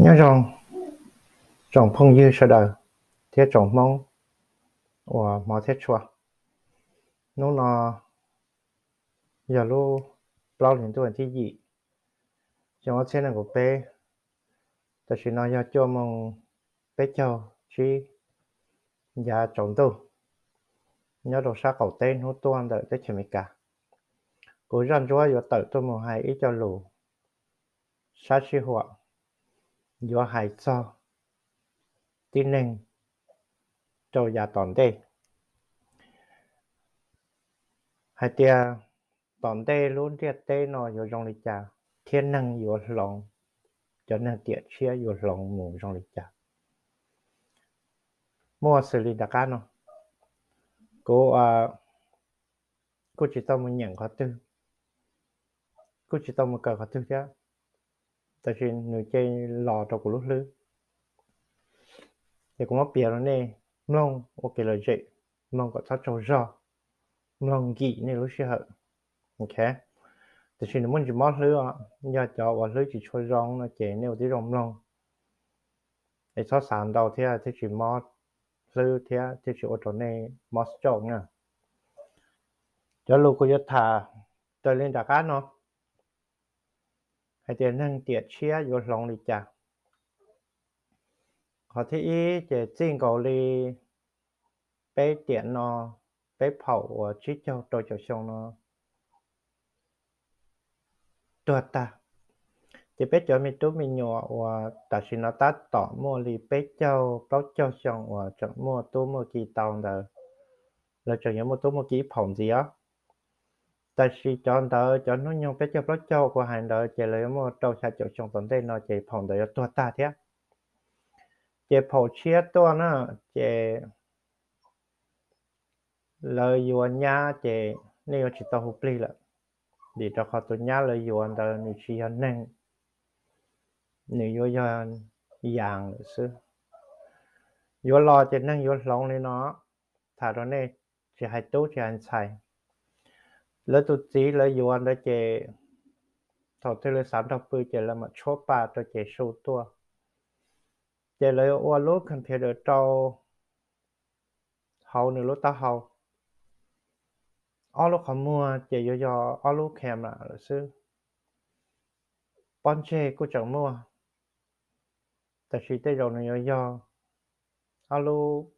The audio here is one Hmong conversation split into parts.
Nyob zoo tsoom phooj ywg sawv daws thiab tsoom Hmoob uas hmov thiab tshua. Hnub no yog lub plaub hlis ntuj thib yim, xyoo ob txhiab nees nkaum peb, tam sim no yog cuaj moos peb caug tsib yav tsaus ntuj, nyob rau sab qaum teb hnub tuaj ntawm teb chaws Amelikas. Kuv zaj ntsuab yuav tawm tuaj mus hais ib co lus sab sij huam, yuav hais txog tib neeg rau yav tom ntej, hais tias tom ntej lub ntiaj teb no yuav zoo li cas thiab neeg yuav hloov, cov neeg tiam tshiab yuav hloov mus zoo li cas. Muaj xws li nram qab no, kuv kuj tsis tau mus nyeem qhov twg, kuj tsis tau mus kawm qhov twg thiab, tab sis nws cia los rau kuv lub hlwb, ces kuv muab piav rau nej mloog ua kev lom zem, mloog kom txhob tsaug zog, mloog nkim nej lub sij hawm. Ok, tiam sis nws muaj ntsis mob hlwb os, yog cov uas hlwb tsis tshua zoo no ces nej ua tib zoo mloog es txhob xav ntau thiab thiaj tsis mob hlwb thiab thiaj tsis ua rau nej mob stroke na. Cov lus kuv yuav tham raws li nram qab no, hais tias neeg tiam tshiab yuav hloov li cas. Qhov thib ib ces txij nkaus li peb tiam no, peb phaum uas tsib caug rau caum xyoo no tuag tag, ces peb cov me tub me nyuam uas tam sim no tab tom muaj li peb caug plaub caug xyoo uas tseem muaj tub muaj ki tau ntawd, lawv tseem yuav muaj tub muaj ki ib phaum ntxiv os. Tab sis cov ntawd, cov hnub nyoog peb caug plaub caug kuv hais ntawd ces lawv yuav muaj rau xya caum xyoo tom ntej no ces phaum ntawd yuav tuag tag thiab. Ces phaum tshiab tuaj na, ces lawv yuav nyab ces nej yuav tsis tau hu plig lawm, vim rau qhov tus nyab lawv yuav ntawd nws tsis yog neeg, nws yuav yog yas lawm xwb. Yuav los ces neeg yuav hloov li no, tham rau nej, tsis hais tub tsis hais ntxhais. Lawv tus txiv lawv yuav ntawd ces thaum twg lawv xav nrog pw ces lawv mam tshuab pa rau ces su tuaj, ces lawv yuav ua lub computer rau hauv nws lub taub hau. Ob lub qhov muag ces yuav yog ob lub camera lawm xwb. Pob ntseg kuj tseem muaj, tab sis tej zaum nws yuav yog ob lub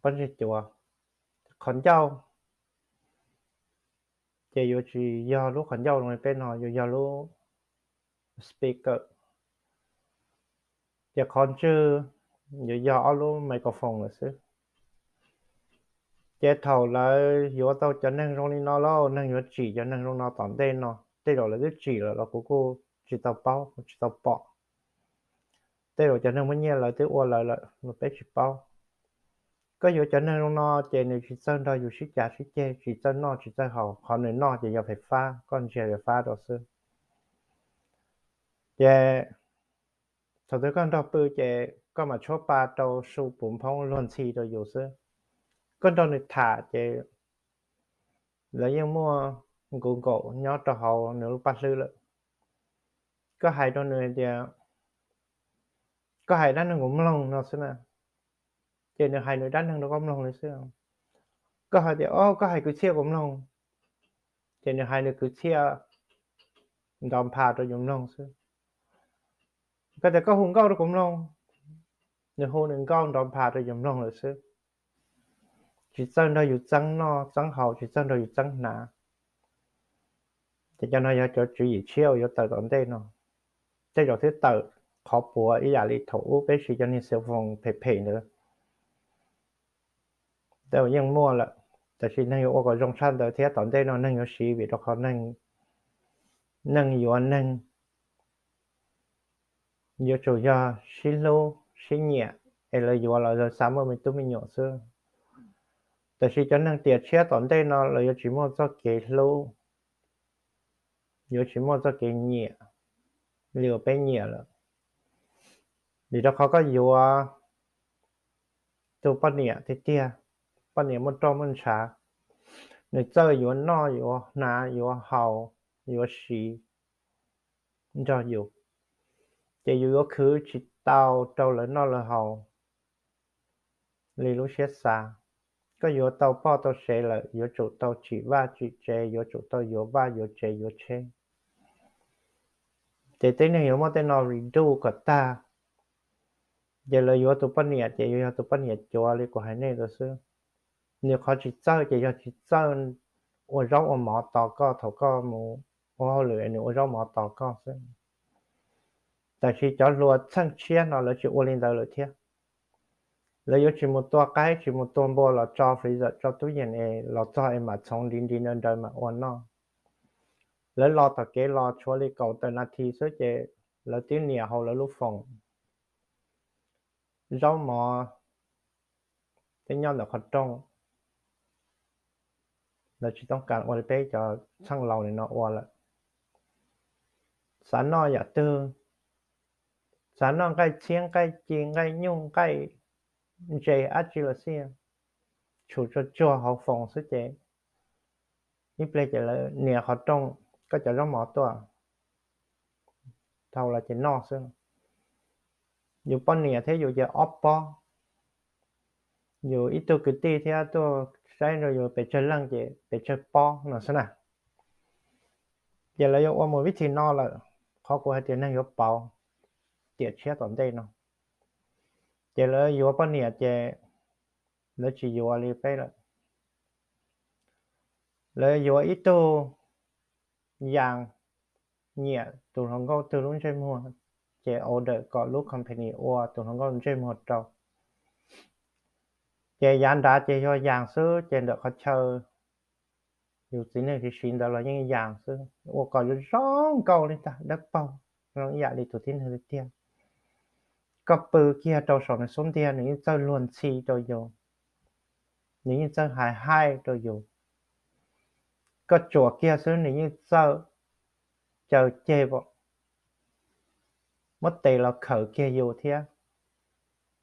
pob ntseg cuav. Qhov ncauj ces yuav tsis yog lub qhov ncauj zoo li peb no, yuav yog lub speaker. Ces qhov ntswg yuav yog ob lub microphone lawm xwb. Ces thaum lawv yuav tau cov neeg zoo li no lauj, neeg yuav tsim cov neeg zoo no tom ntej no, tej zaum lawv twb tsim lawm los kuv kuj tsis tau paub, kuv tsis tau pom. Tej zaum cov neeg muaj nyiaj lawv twb ua lawv lawm los peb tsis paub. Koj yuav cov neeg zoo no ces nws tsis txawj nrog yus sib cav sib ceg, tsis txawj noj tsis txawj haus, qhov nws noj ces yog fais fab, koj ntsia fais fab rau xwb. Ces thaum twg koj nrog pw ces koj mam tshuab pa rau su puv nphoob luag ntxhi rau yus xwb. Koj nrog nws tham ces lawv yeej muaj nkaus nkaus nyob rau hauv nws lub paj hlwb lawm. Koj hais rau nws hais tias, koj hais dab neeg kuv mloog no xwb na, ces nws hais nws dab neeg rau koj mloog li xwb. Koj hais tias, o, koj hais kwv txhiaj kuv mloog, ces nws hais nws kwv txhiaj nrov npha rau yus mloog xwb. Koj tias koj hu nkauj rau kuv mloog, nws hu nws nkauj nrov npha rau yus mloog lawm xwb. Tsis txawj nrog yus txeeb noj txeeb haus, tsis txawj nrog yus txeeb hnav. Ces cov no yog cov tswv yim tshiab uas yuav tawm tom ntej no. Tej zaum twb tawm qhov puav ib yam li thaum ub peb siv cov niag cell phone phem phem ntawd. Tej zaum yeej muaj lawm, tab sis neeg yuav ua kom zoo tshaj ntawd thiab tom ntej no neeg yuav siv vim rau qhov neeg, neeg yuav neeg yuav tsum yog sib hlub sib nyiam, es lawv yuav los lawv xav muaj me tub me nyuam xwb. Tab sis cov neeg tiam tshiab tom ntej no lawv yuav tsis muaj txoj kev hlub, yuav tsis muaj txoj kev nyiam li uas peb nyiam lawm. Vim rau qhov koj yuav tus poj niam tiag tiag, poj niam muaj roj muaj ntshav, nws txawj yuav noj yuav hnav yuav haus yuav siv nrog yus. Ces yus yuav khwv tsis tau rau lawv noj lawv haus li lub siab xav. Koj yuav tau poj tau sev lawm, yuav tsum tau tsim vaj tsim tsev, yuav tsum tau yuav vaj yuav tsev yuav tsheb. Ces tib neeg yuav muab tej no redo kom tag. Ces lawv yuav tus poj niam ces yuav yog tus poj niam cuav li kuv hais nej ntawd xwb. Nws qhov tsis txawj ces yog tsis txawj ua zaub ua mov tos koj thaum koj mus ua hauj lwm, nws ua zaub mov tos koj xwb. Tab sis cov hluas txheej tshiab no lawv tsis ua li ntawd lawm thiab. Lawv yuav tsis mus tua qaib, tsis mus tua npua los tso freezer, tso tub yees es los txog es mam txhoov ntiv ntiv nraws nraws mam ua noj. Lawv los tom kev los tshuav li kaum tawm nas this xwb ces lawv twb nias hauv lawv lub foos zaub mov twb nyob ntawm qhov rooj. Lawv tsis toob kas ua li peb cov txheej laus li no ua lawm. Xav noj yam twg, xav noj nqaij txhiab nqaij ci nqaij nyuj nqaij ntses dab tsi los xij, tshum tsuag tsuag hauv foos xwb ces ib pliag ces lawv nias qhov rooj, koj cov zaub mov tuaj, dhau los ces noj xwb. Yus poj niam thiab yus ces ob pob, yus ib tug kwv tij thiab tuaj saib rau yus pes tsawg leej ces pes tsawg pob no xwb na. Ces lawv yuav ua mus vib thim no lawm, qhov kuv hais tias neeg yuav pauv tiam tshiab tom ntej no. Ces lawv yuav poj niam ces lawv tsis yuav li peb lawm. Lawv yuav ib tug yas nyiam tus hluas nkauj twg lub ntsej muag, ces order kom lub company ua tus hluas nkauj ntsej muag rau. Ces yav nrad ces yog yas xwb, ces ntawm qhov chaw yus txiv neej siv siv ntawd los yeej yas xwb, ua kom zoo zoo nkauj li ntag, dawb paug, zoo ib yam li tus tib neeg tiag tiag. Koj pw kiag rau saum nws xub ntiag nws yeej txawj luag ntxhi rau yus, nws yeej txawj hais haij rau yus. Koj tsuam kiag xwb nws yeej txawj caw ceg, muab tes los khawm kiag yus thiab,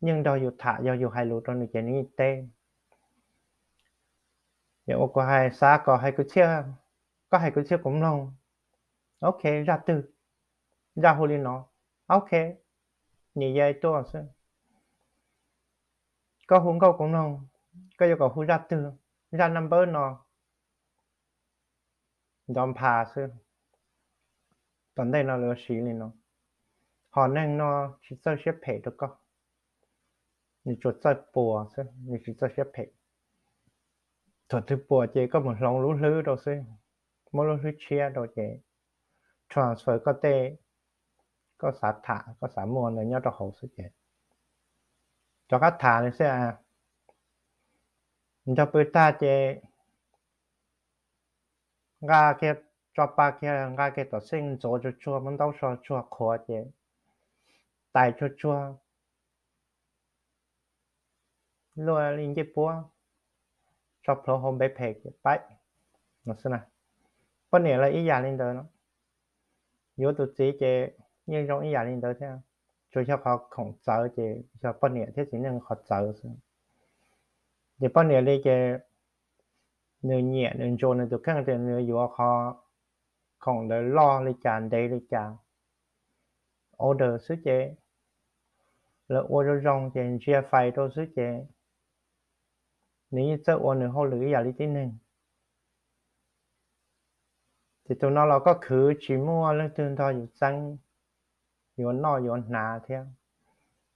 yeej nrog yus tham, yog yus hais lus rau nws ces nws yeej teb. Ua kuv hais xav kom hais kwv txhiaj, koj hais kwv txhiaj kuv mloog. Ok, zaj twg? Zaj hu li no. Ok, niam yai tuaj xwb. Koj hu nkauj kuv mloog, koj yuav kom hu zaj twg? Zaj number no. Nrov npha xwb. Tom ntej no lawv siv li no, hom neeg no tsis txawj siab phem rau koj, nws tsuas txawj puas xwb, nws tsis txawj siab phem. Thaum twg puas ces koj mus hloov lub hlwb rau xwb, muab lub hlwb tshiab rau ces transfer koj tej, koj xav tham koj xav muaj ntawd nyob rau hauv xwb ces rov qab tham li xwb. Nrog pw tag ces nqa kiag, tso pa kiag nqa kiag tom xeej ntxuav tsuag tsuag, muab ntaub so tsuag qhuav ces tais tsuag tsuag, luaj li ncej puab, tso plhuav hauv npe phem ces paib no xwb na. Poj niam los ib yam li ntawd no, yuav tus txiv ces yeej zoo ib yam li ntawd thiab, tsuas yog qhov khoom txawv ces yog poj niam thiab txiv neej qhov txawv xwb. Ces poj niam li ces nws nyiam nws ntsuas nws tus kheej tias nws yuav qhov khoom ntawd loj li cas ntev li cas, order xwb ces lawv ua zoo zoo ces ntsia fais rau xwb ces nws yeej txawj ua nws hauj lwm ib yam li tib neeg. Ces tus no los koj khwv tsis muaj leej twg nrog yus txeeb, yuav noj yuav hnav thiab.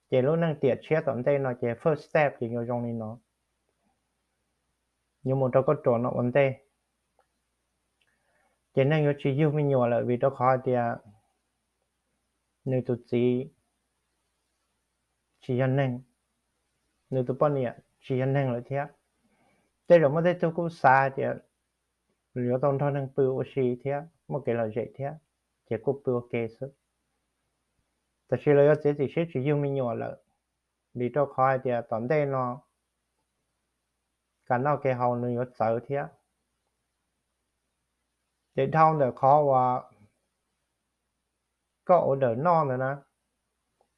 Ces lub neej tiam tshiab tom ntej no ces first step ces yuav zoo li no, yuav mus rau kauj ruam no ua ntej. Ces neeg yuav tsis yug me nyuam lawm vim rau qhov hais tias nws tus txiv tsis yog neeg, nws tus poj niam tsis yog neeg lawm thiab. Tej zaum muaj tej tug kuj xav hais tias yuav tau nrog neeg pw ua si thiab muaj kev lom zem thiab, ces kuj pw ua ke xwb. Tab sis lawv yuav txiav txim siab tsis yug me nyuam lawm, vim rau qhov hais tias tom ntej no kev noj kev haus nws yuav txawv thiab. Ces dhau ntawm qhov uas koj order noj ntawd na,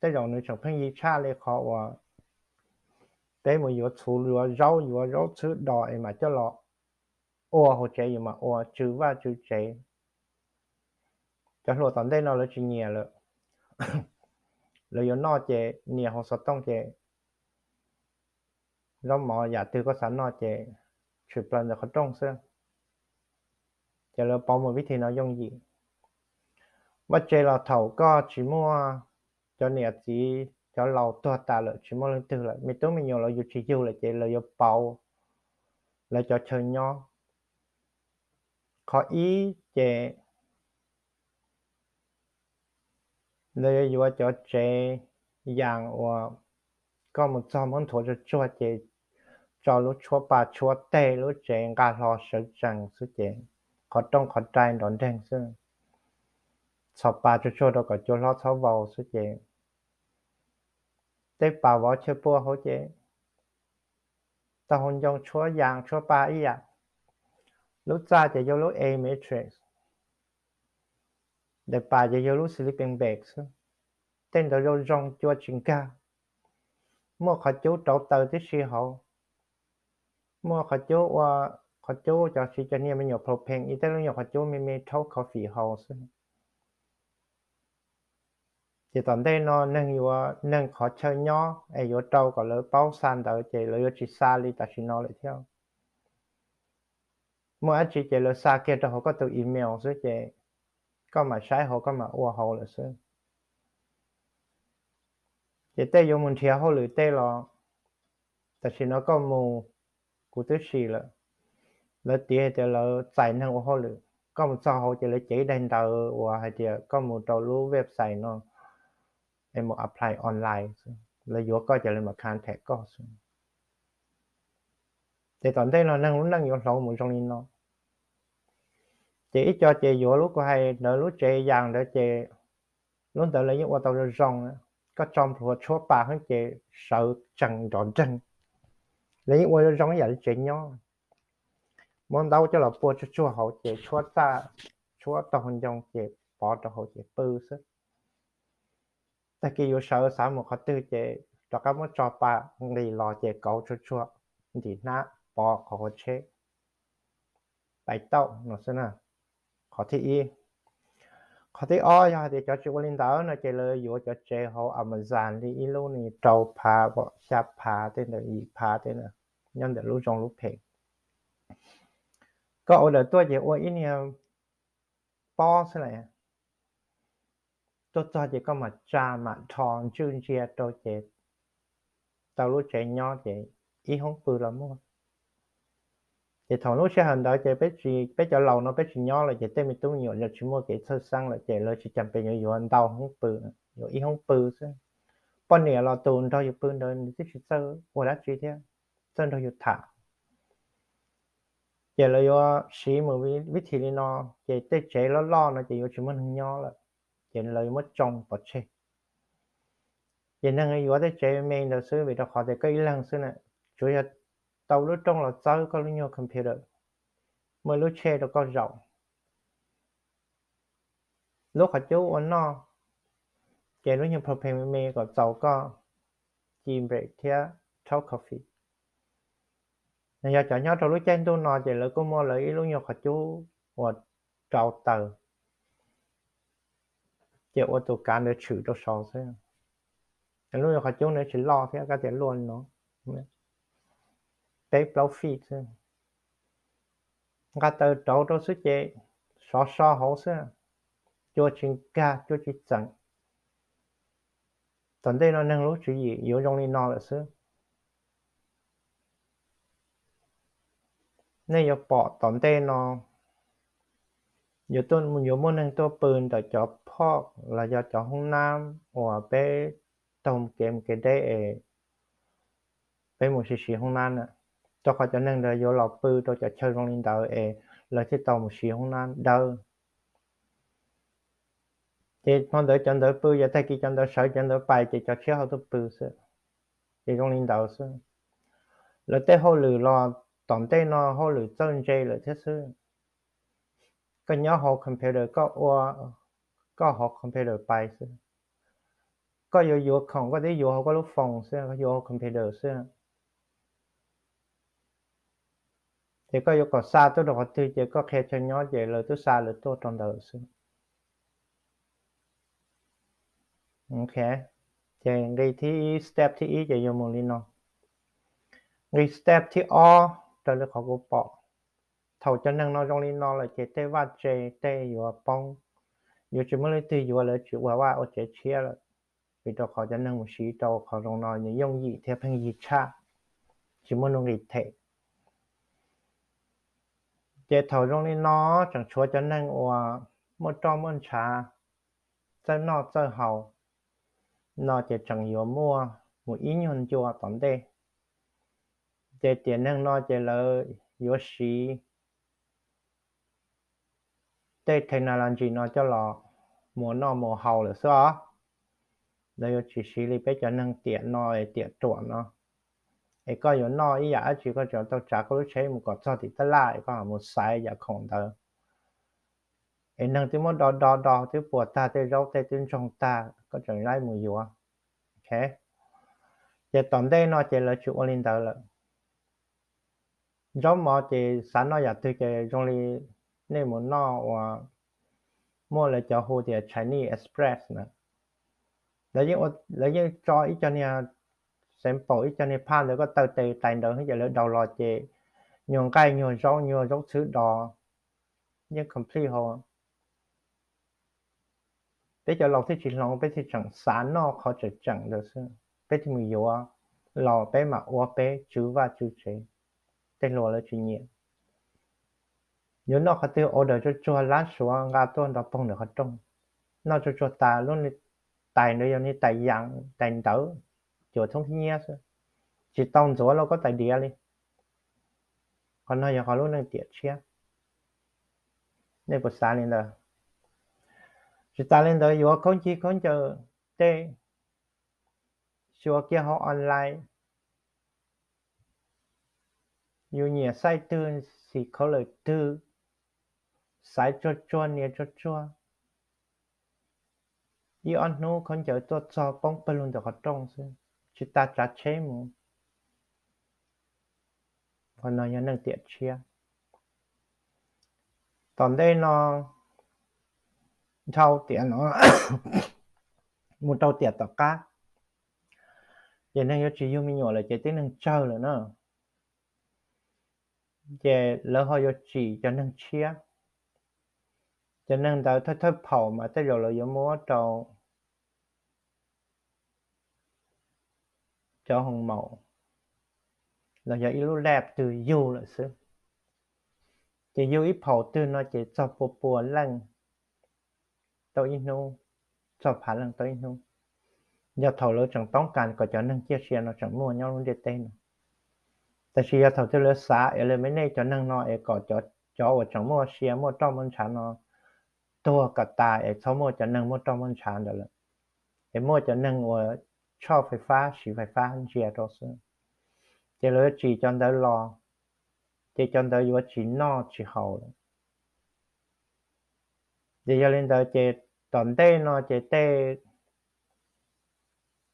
tej zaum nws tseem pheej yi tshaj li qhov uas peb mus yuav txhuv yuav zaub yuav zaub txhwb dos es mam coj los ua hauv tsev, yus mam ua tsw vaj tsw tsev. Cov hluas tom ntej no lawv tsis nyiam lawm. lawv yuav noj ces nias hauv xov tooj ces zaub mov yam twg koj xav noj ces tshwm plaws ntawm qhov rooj xwb. Ces lawv pauv mus vib thim no yooj yim. Vaj tse los thaum koj tsis muaj, cov niam txiv cov laus tuag tas lawm tsis muaj leej twg lawm, me tub me nyuam los yus tsis yug lawm ces lawv yuav pauv lawv cov chaw nyob. Qhov ib ces lawv yuav yuav cov tsev yas uas koj mus txog muab nthuav tsuag tsuag ces tso lub tshuab pa tshuab teg lub tsev nqa hlo sawv tsees xwb ces qhov rooj qhov rai nrov nreeg xwb. Txhos pa tsuag tsuag rau kom cua hlob txhob vau xwb ces tej pas vov chaw pua hauv ces tau hau ncoo tshuab yas tshuab pa ib yam. Lub txaj ces yog lub A matrix, daim pas ces yog lub sleeping bag xwb. Tej ntawd zoo zoo cua tsis nkag. Muaj qhov cub rauv taws tib si hauv, muaj qhov cub ua, qhov cub cov siv cov niag me nyuam propane, ib tej lub nyuam qhov cub me me rhaub coffee hauv xwb. Ces tom ntej no neeg yuav neeg qhov chaw nyob es yuav rau kom lawv paub xa ntawv ces lawv yuav tsis xa li tam sim no lawm thiab. Muaj dab tsi ces lawv xa kiag rau hauv koj tus email xwb ces koj mam saib hauv koj mam ua hauv lawm xwb. Ces tej yuav mus nrhiav hauj lwm tej los tam sim no koj mus, kuv twb sim lawm, lawv tias tias lawv txais neeg ua hauj lwm. Koj mus txog hauv ces lawv cev ib daim ntawv uas hais tias koj mus rau lub website no es mus apply online xwb, lawv yuav koj ces lawv mam contact koj xwb. Ces tom ntej no neeg lub neej yuav hloov mus zoo li no. Ces ib co ces yuav lub kuv hais ntawd lub tsev yas ntawd ces lub ntawd lawv yeej ua tau zoo zoo, koj tso plhuav tshuab pa heev ces sawv tsees nrov nreeg. Lawv yeej ua zoo zoo ib yam li tsev nyob. Muab ntaub coj los pua tsuag tsuag hauv ces tshuab txaj tshuab tau hau ncoo ces pov rau hauv ces pw xwb. Tag kis yuav sawv xav mus qhov twg ces rov qab muab tso pa nqis los ces kauv tsuag tsuag ntim hnab pov qhov tsheb pais tauj no xwb na. Qhov thib ib. Qhov thib ob yog hais tias cov tsis ua li ntawd no ces lawv yuav cov tsev hauv Amazon li ib lub ni rau phav, xya phav tej ntawd, yim phav tej ntawd, nyob ntawm lub zoo lub phem. Koj order tuaj ces ua ib niag pob xwb las. Tuaj txog ces koj mam tsa mam rho ntswj ntsia rau ces tau lub tsev nyob ces ib hoob pw los muaj. Ces thaum lub sij hawm ntawd ces peb tsis, peb cov laus no peb tsis nyob lawm ces tej me tub me nyuam los tsis muaj kev txhawj xeeb lawm ces lawv tsis cas pes yuav yuav ntau hoob pw, yuav ib hoob pw xwb. Poj niam los tus nrog yus pw ntawd nws twb tsis txawj ua dab tsi thiab, txawj nrog yus tham. Ces lawv yuav siv mus vib thim li no, ces tej tsev loj loj no ces yuav tsis muaj neeg nyob lawm, ces lawv yuav muab tsoo pov tseg. Ces neeg yuav tej tsev me ntawd xwb vim rau qhov tias koj ib leeg xwb na, tsuav yog tau lub rooj los txawb koj lub nyuag computer, muaj lub tsheb rau koj zaum, lub qhov cub ua noj, ces lub nyuag propane me me kom txaus koj ci break thiab rhaub coffee. Yog cov nyob rau lub caij ntuj no ces lawv kuj muaj lawv ib lub nyuag qhov cub uas rau taws, ces ua tus kav ntawd tshwm rau saud xwb. Lub nyuag qhov cub ntawd tsis loj thiab, koj tias luaj no, peb plaub feet xwb. Nqa taws rauv rau xwb ces sov so hauv xwb, cua tsis nkag cua tsis txeem. Tom ntej no neeg lub tswv yim yuav zoo li no lawm xwb. Nej yuav pom tom ntej no yuav, yuav muaj neeg tuaj pw ntawm cov phoj los yog cov hoob nab uas peb taug kev mus kev deb es peb mus siv siv hoob nab na, rau qhov cov neeg ntawd yuav los pw rau cov chaw zoo li ntawd es lawv thiaj tau mus siv hoob nab dawb. Ces hmo ntawd cov ntawd pw, yog tag kis cov ntawd sawv cov ntawd pais ces cov tshiab ho tuaj pw xwb. Ces zoo li ntawd xwb. Lawv tej hauj lwm los tom ntej no hauj lwm txawj ntse lawm thiab xwb. Koj nyob hauv computer, koj ua, koj hauv computer pais xwb. Koj yuav yuav khoom koj twb yuav hauv koj lub phone xwb, koj yuav hauv computer xwb. Ces koj yuav kom xa tuaj rau qhov twg ces koj qhia chaw nyob ces lawv twb xa lawv tuaj rau ntawd xwb. Ok. Ces nqi thib step thib ib ces yuav mus li no. Nqi step thib ob raws li qhov kuv pom, thaum cov neeg no zoo li no lawm ces tej vaj tse tej yuav poob, yuav tsis muaj leej twg yuav, lawv tsis ua vaj ua tsev tshiab lawm, vim rau qhov cov neeg mus siv rau qhov zoo no nws yooj yim thiab pheej yig tshaj, tsis muaj nuj nqis them. Ces thaum zoo li no tseem tshuav cov neeg uas muaj roj muaj ntshav, txawj noj txawj haus no ces tseem yuav muaj mus ib nyuag ncua tom ntej. Ces tiam neeg no ces lawv yuav siv tej technology no coj los mus noj mus haus lawm xwb os. Lawv yuav tsis siv li peb cov neeg tiam no es tiam ruam no, es koj yuav noj ib yam dab tsi koj tseem tau tsav koj lub tsheb mus kom txog tim tab laj es koj mus xaiv yam khoom ntawd. Es neeg twb muab do do do twb puas tag, tej zaub tej twb ntsoog tag koj tseem laib mus yuav. Ces tom ntej no ces lawv tsis ua li ntawd lawm. Zaub mov ces xav noj yam twg ces zoo li nej mus noj uas muaj lawv cov hu tias Chinese Express na. Lawv yeej tso ib co niag sample, ib co niag phaj ntawd koj taw tes tais ntawd ces lawv daus los ces nyuag nqaij nyuag zaub nyuag zaub txhwb do yeej complete hauv. Peb cov laus thiaj tsis hloov, peb thiaj tseem xav noj qhov tseem tseem ntawd xwb, peb thiaj mus yuav los peb mam ua peb tswv vaj tswv tsev. Tej hluas lawv tsis nyiam. Yuav noj qhov twg order tsuag tsuag lab suav nqa tuaj nrov poog ntawm qhov rooj, noj tsuag tsuag tas lub niag tais ntawd yog niag tais yas tais ntawv, cuam thoob khib nyiab xwb, tsis tau ntxuav lauj kaub tais diav li. Qhov no yog qhov lub neej tiam tshiab. Nej puas xav li ntawd? Tsis tas li ntawd yuav khaub ncaws, khaub ncaws tej, xyuas kiag hauv online, yus nyiam xaij twg, xim color twg, xaiv tsuag tsuag nias tsuag tsuag, ib ob hnub khaub ncaws tuaj txog poob pawg lug ntawm qhov rooj xwb, tsis tas tsav tsheb mus. Qhov no yog neeg tiam tshiab. Tom ntej no dhau tiam no mus rau tiam tom qab, ces neeg yuav tsis yug me nyuam lawm ces tib neeg tsawg lawm na. Ces lawv ho yuav tsim cov neeg tshiab. Cov neeg ntawd thawj thawj phaum mas tej zaum lawv yuav muab rau cov hoo maum los yog ib lub lab twg yug lawm xwb. Ces yug ib phaum twg no ces txog pua pua leej tau ib hnub, txog phav leej tau ib hnub. Yog thaum lawv tseem toob kas kom cov neeg ciaj sia no tseem muaj nyob lub ntiaj teb no. Tab sis yog thaum twg lawv xav es lawv me nej cov neeg no es kom cov uas tseem muaj sia muaj roj muaj ntshav no tuag kom tas es txhob muaj cov neeg muaj roj muaj ntshav ntawd lawm, es muaj cov neeg uas tshoj fais fab siv fais fab ntsia rau xwb, ces lawv yuav tsim cov ntawd los, ces cov ntawd yuav tsis noj tsis haus lawm. Ces yog li ntawd ces tom ntej no ces tej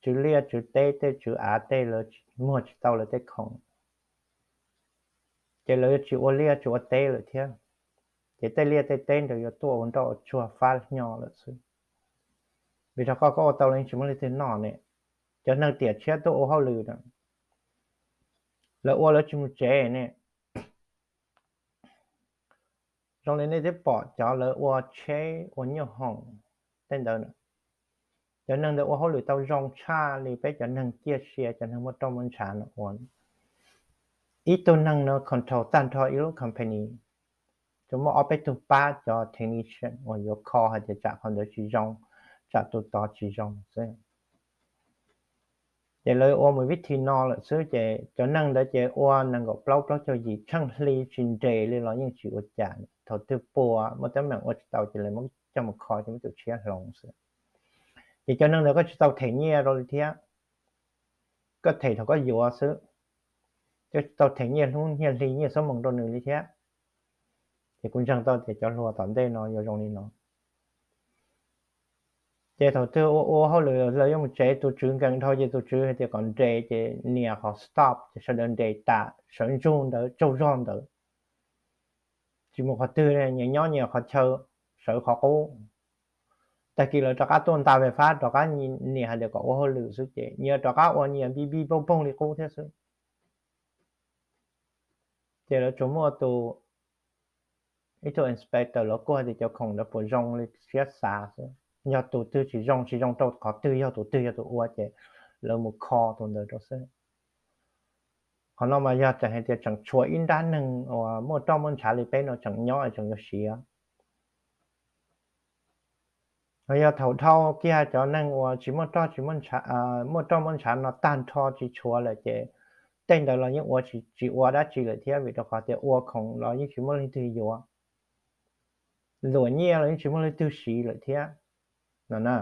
tswv liaj tswv teb tej tswv av tej lawv muag tsis tau lawv tej khoom, ces lawv yuav tsis ua liaj tsis ua teb lawm thiab. Ces tej liaj tej teb ntawd yuav tuaj ua nroj ua tsuag fab hnyo lawm xwb. Vim rau qhov koj ua tau los yeej tsis muaj leej twg noj ne. Cov neeg tiam tshiab tuaj ua hauj lwm na, lawv ua lawv tsis mus tsev ne. Zoo li nej twb pom cov lawv ua tsheb ua nyuj hoom tej ntawd na, cov neeg ntawd ua hauj lwm tau zoo tshaj li peb cov neeg ciaj sia cov neeg muaj roj muaj ntshav no ua. Ib tug neeg no control tag nrho ib lub company, tsuas muaj ob peb tug pab cov technician uas yuav kho hais tias tsam qhov ntawd tsis zoo, tsam tus tod tsis zoo xwb. Ces lawv ua mus vib thi no lawm xwb ces cov neeg ntawd ces ua nees nkaum plaub plaub caug yim tsheej hli tsis nres li los yeej tsis ua cas. Thaum twg puas muaj teeb meem ua tsis tau ces lawv muab coj mus kho ces muab tus tshiab hloov xwb. Ces cov neeg ntawd koj tsis tau them nyiaj rau li thiab, koj them thaum koj yuav xwb, koj tsis tau them nyiaj hnub nyiaj hli nyiaj xuab moos rau nws li thiab. Ces kuv ntseeg tau tias cov hluas tom ntej no yuav zoo li no. Ces thaum twg ua ua hauj lwm lawv yuav mus tsev tus tswv nkees dhau ces tus tswv hais tias kom nres ces nias qhov stop ces sawv daws nres tas, sawv ntsug ntawd tsaug zog ntawd, tsis mus qhov twg, nyias nyob nyias qhov chaw, sawv qhov qub. Tag kis lawv rov qab tuaj nta vej fab rov qab, nyias hais tias kom ua hauj lwm xwb ces nyias rov qab ua nyias npib npib poog poog li qub thiab xwb. Ces lawv tsuas muaj tus, ib tug inspector los kuj hais tias cov khoom ntawd puas zoo li siab xav xwb. Yog tus twg tsis zoo, tsis zoo rau qhov twg, yog tus twg yog tus ua ces lawv mus kho tus ntawd rau xwb. Qhov no mas yog tseem hais tias tseem tshuav ib nrab neeg uas muaj roj muaj ntshav li peb no tseem nyob tseem yuav siv. Yog thaum dhau kiag cov neeg uas tsis muaj roj tsis muaj ntshav, muaj roj muaj ntshav no tag nrho tsis tshuav lawm ces tej ntawd los yeej ua tsis ua dab tsi lawm thiab, vim rau qhov tias ua khoom los yeej tsis muaj leej twg yuav, luam nyiaj los yeej tsis muaj leej twg siv lawm thiab no na.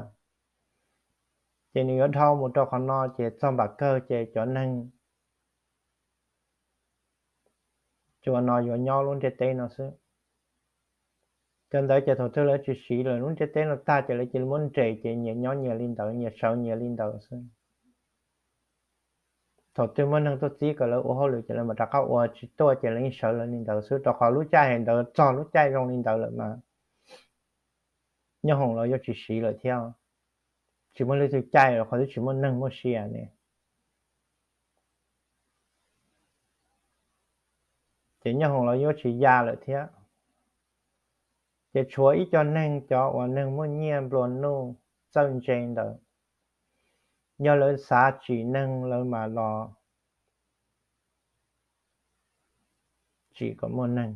Ces nws yuav dhau mus rau qhov no ces txog npam kawg ces cov neeg cua no yuav nyob lub ntiaj teb no xwb. Cov ntawd ces thaum twg lawv tsis siv lawm lub ntiaj teb no tag ces lawv cia li muab nres ces nyias nyob nyias li ntawd, nyias sawv nyias li ntawd xwb. Thaum twg muaj neeg tuaj txib kom lawv ua hauj lwm ces lawv mam rov qab ua, tsis tuaj ces lawv yeej sawv lawv li ntawd xwb, rau qhov lub caij hais ntawd txog lub caij zoo li ntawd lawm mas nyob hoom los yuav tsis siv lawm thiab. Tsis muaj leej twg caij los qhov twb tsis muaj neeg muaj sia ne. Ces nyob hoom los yuav tsis ya lawm thiab. Ces tshuav ib co neeg, cov uas neeg muaj nyiaj nplua nuj txawj ntse ntawd, yog lawv xav tsim neeg lawv mam los tsim kom muaj neeg.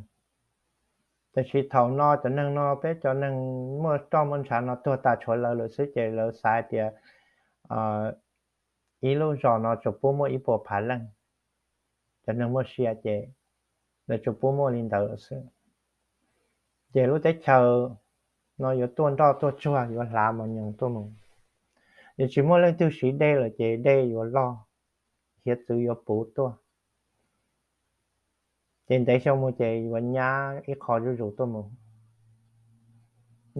Tab sis thaum no cov neeg no, peb cov neeg muaj roj muaj ntshav no tuag tas tshuav lawv lawm xwb ces lawv xav hais tias ib lub zos no tsuas pub muaj ib puas phav leej. Cov neeg muaj sia ces lawv tsuas pub muaj li ntawd lawm xwb. Ces lub teb chaws no yuav tuaj nroj tuaj tsuag, yuav hlav mos nyoos tuaj mus. Yog tsis muaj leej twg siv dej lawm ces dej yuav loj, hiav txwv yuav puv tuaj. Ces ntev xyoo mus ces yuav nyab ib qho zuj zus tuaj mus,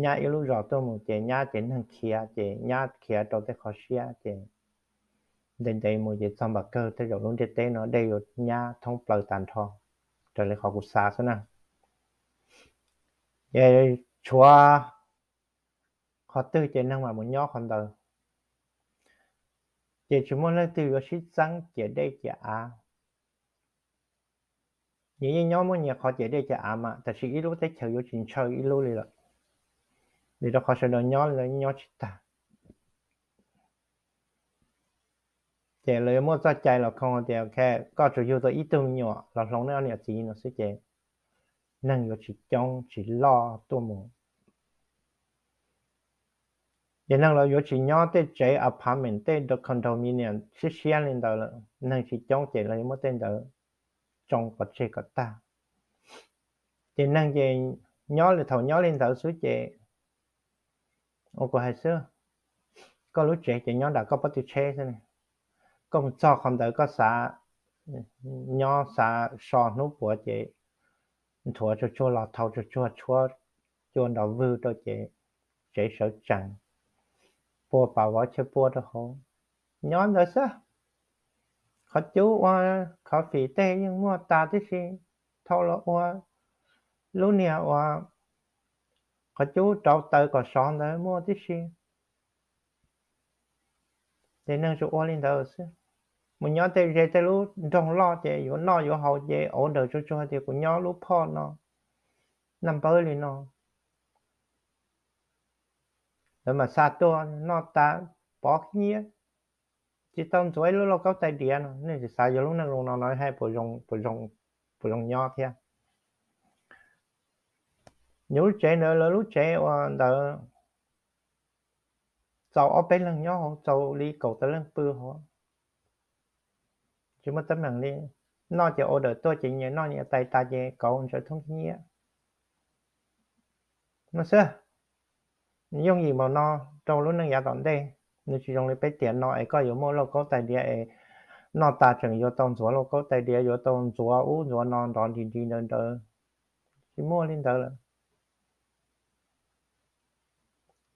nyab ib lub zos tuaj mus ces nyab ces neeg khiav ces nyab khiav rau tej qhov siab ces ntev ntev mus ces txog npam kawg tej zaum lub ntiaj teb no dej yuav nyab thoob plaws tas nrho, raws li qhov kuv xav xwb na. Ces tshuav qhov twg ces neeg mam mus nyob qhov ntawd. Ces tsis muaj leej twg yuav sib txeeb ciam dej ciam av. Nyias yeej nyob muaj nyias qhov ciam dej ciam av mas, tab sis ib lub teb chaws yuav tsis ntshaw ib lub li lawm, vim rau qhov sawv daws nyob li lawv nyob tsis tag. Ces lawv yuav muaj txoj cai los khoo tias, ok, koj tsuas yug tau ib tug me nyuam los hloov nej ob niam txiv no xwb ces neeg yuav tsis coob tsis loj tuaj mus. Ces neeg los yuav tsis nyob tej tsev apartment, tej condominium siab siab li ntawd lawm, neeg tsis coob ces lawv yuav muab tej ntawd tsoo pov tseg kom tag. Ces neeg ces nyob li thaum nyob li ntawd xwb ces, ua kuv hais xwb, koj lub tsev ces nyob nram koj pob tw tsheb xwb. Koj mus txog qhov ntawd koj xav nyob xav so hnub puav ces nthuav tsuag tsuag los thau tsuag tsuag tshuab cua nrov vwg rau ces tsev sawv tsees, pua pas vov chaw pua rau hauv, nyob ntawd xwb. Qhov cub ua coffee tej yeej muaj tas tib si, thau los ua, lub niag uas qhov cub rauv taws kom sov ntawd muaj tib si. Ces neeg tsuas ua li ntawd xwb. Mus nyob tej ze tej lub nroog loj ces yuav noj yuav haus ces order tsuag tsuag tias kuv nyob lub phoj no, naj npawb li no. Lawv mam xa tuaj noj tas pov khib nyiab, tsis tau ntxuav ib lub lauj kaub tais diav no. Nej tsis xav yuav lub neej zoo no no hais puas zoo nyob thiab? Nws lub tsev ntawd, lawv lub tsev uas ntawd txaus ob peb leeg nyob hauv, txaus li kaum tawm leej pw hauv, tsis muaj teeb meem li. Noj ces order tuaj ces nyias noj nyias tais tas ces kauv ntsaws thoob khib nyiab no xwb. Yooj yim npaum no rau lub neej yav tom ntej. Nws tsis zoo li peb tiam no es koj yuav muaj lauj kaub tais diav es noj tas tseem yuav tau ntxuav lauj kaub tais diav, yuav tau ntxuav ub ntxuav no nrov nrig nrig ntawd ntawd. Tsis muaj li ntawd lawm.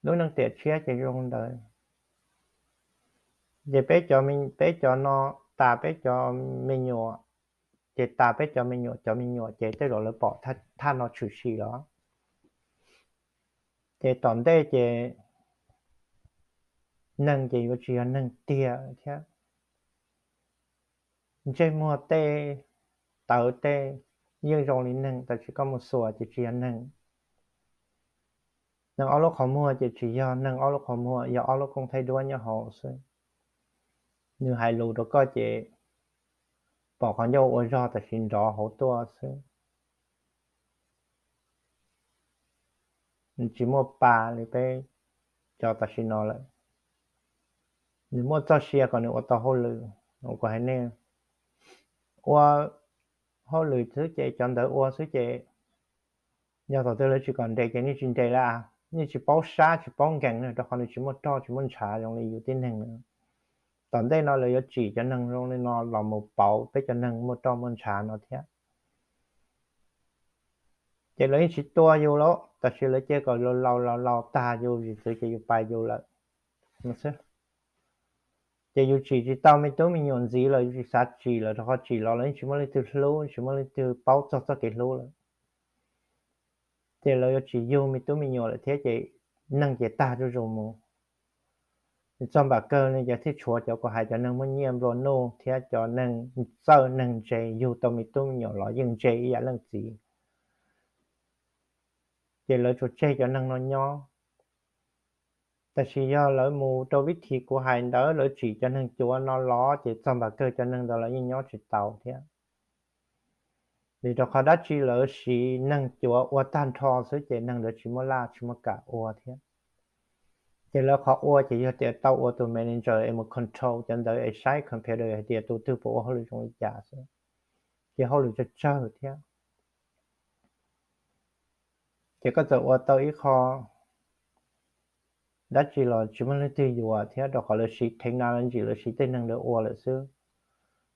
Lub neej tiam tshiab ces zoo ntawd. Ces peb cov, peb cov no tas peb cov me nyuam, ces tas peb cov me nyuam cov me nyuam ces tej zaum lawv pom thaj no tshwm sim los. Ces tom ntej ces neeg ces yuav tsis yog neeg tiag thiab. Ntsej muag tej, tawv tej yeej zoo li neeg, tab sis koj mus xuas ces tsis yog neeg. Neeg ob lub qhov muag ces tsis yog neeg ob lub qhov muag, yog ob lub kooj thaij duab nyob hauv xwb. Nws hais lus rau koj ces pom qhov ncauj ua zog tab sis nrov hauv tuaj xwb. Nws tsis muaj pa li peb cov tam sim no lawm. Nws muaj txoj sia kom nws ua tau hauj lwm. Kuv hais nej, ua hauj lwm xwb ces cov ntawd ua xwb ces yog thaum twg lawv tsis kom nres ces nej tsis nres lawm, nej tsis paub sab tsis paub nkees na, rau qhov nws tsis muaj roj tsis muaj ntshav zoo li yus tib neeg na. Tom ntej no lawv yuav tsim cov neeg zoo li no los mus pauv peb cov neeg muaj roj muaj ntshav no thiab. Ces lawv yeej tsis tua yus lawm, tab sis lawv cia kom laus laus laus laus tag yus zim txwv ces yus pais yus lawm xwb. Ces yus tsim tsis tau me tub me nyuam ntxiv los yus tsis xav tsim lawm, rau qhov tsim los lawv yeej tsis muaj leej twg hlub, tsis muaj leej twg paub txog txoj kev hlub lawm. Ces lawv yuav tsis yug me tub me nyuam lawm thiab ces neeg ces tag zuj zus mus. Nws txog npam kawg ne ces thiaj tshuav cov kuv hais cov neeg muaj nyiaj nplua nuj thiab cov neeg txawj neeg ntse yug tau me tub me nyuam los yeej ntse ib yam leej txiv. Ces lawv tsuas tseg cov neeg no nyob. Tab sis yog lawv mus rau vib thim kuv hais ntawd, lawv tsim cov neeg cuav no los ces txog npam kawg cov neeg ntawd los yeej nyob tsis tau thiab. Vim rau qhov dab tsi lawv siv neeg cuav ua tag nrho xwb ces neeg ntawd tsis muaj laj tsis muaj kam ua thiab. Ces lawv qhov ua ces yog tias tau ua tus manager es mus control cov ntawd es saib computer hais tias tus twg puas ua hauj lwm zoo li cas xwb, ces hauj lwm tsawg tsawg thiab. Ces koj txawm ua tau ib qho dab tsi los tsis muaj leej twg yuav thiab, rau qhov lawv siv technology, lawv siv tej neeg ntawd ua lawm xwb.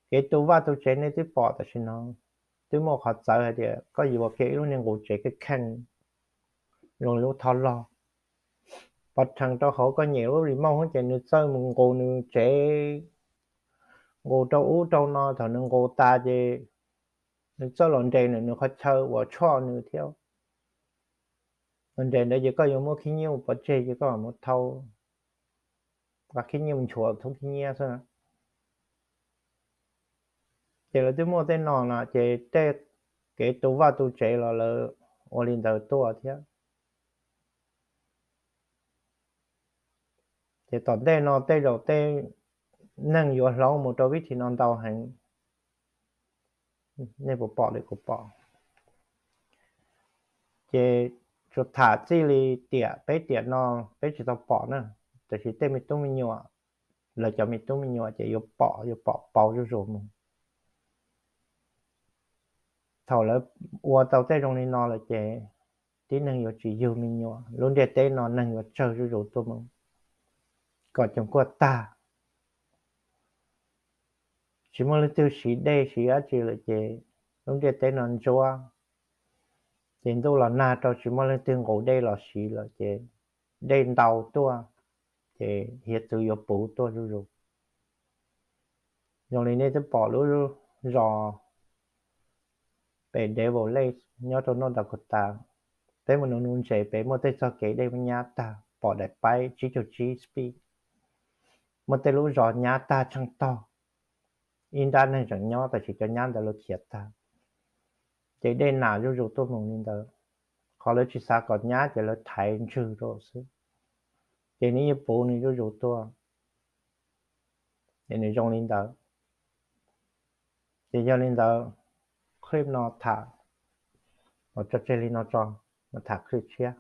Kev tu vaj tu tsev nej twb pom tam sim no, twb muaj qhov txawv hais tias koj yuav kiag ib lub niag nqus tsev kheej kheej zoo li lub thoj log, pov rhees rau hauv koj nyem lub remote ces nws txawj mus nqus nws tsev, nqus rau ub rau no, thaum nws nqus tas ces nws txawj los nres nws qhov chaw uas tshoj nws thiab. Los nres ntawd ces koj yuav muab khib nyiab mus pov tseg ces koj mam mus thau, khib nyiab mus nchuav thoob khib nyiab xwb. Ces lawv twb muaj tej no no ces tej kev tu vaj tu tsev los lawv ua li ntawd tuaj thiab. Ces tom ntej no tej zaum tej neeg yuav hloov mus rau vib thim no ntau heev. Nej puas pom li kuv pom? Ces tsuas tham txij li tiam peb tiam no peb tsis tau pom na, tab sis tej me tub me nyuam, lawv cov me tub me nyuam ces yuav pom, yuav pom pauv zuj zus mus. Thaum lawv ua tau tej zoo li no lawm ces tib neeg yuav tsis yug me nyuam, lub ntiaj teb no neeg yuav tsawg zuj zus tuaj mus kom coom kuaj tag. Tsis muaj leej twg siv dej siv dab tsi lawm ces lub ntiaj teb no ntsuab. Ces ntuj los nag rau tsis muaj leej twg nqus dej los siv lawm ces dej ntau tuaj, ces hiav txwv yuav puv tuaj zuj zus. Zoo li nej twb pom lub zos pem Devil Lake nyob rau North Dakota, peb mus nuv nuv ntses pem muaj tej txoj kev dej muab nyab tag, pom daim paib tsib caug tsib speed, muaj tej lub zos nyab tag tsheej tog, ib nrab neeg tseem nyob tab sis cov nyab ntawd lawv khiav tag. Ces dej nam zuj zus tuaj mus li ntawd, qhov lawv tsis xav kom nyab ces lawv thaiv ntswg rau xwb, ces nws yeej puv nws zuj zus tuaj. Ces nws zoo li ntawd. Ces yog li ntawd, clip no tham los tso tseg li no tso, mus tham clip tshiab.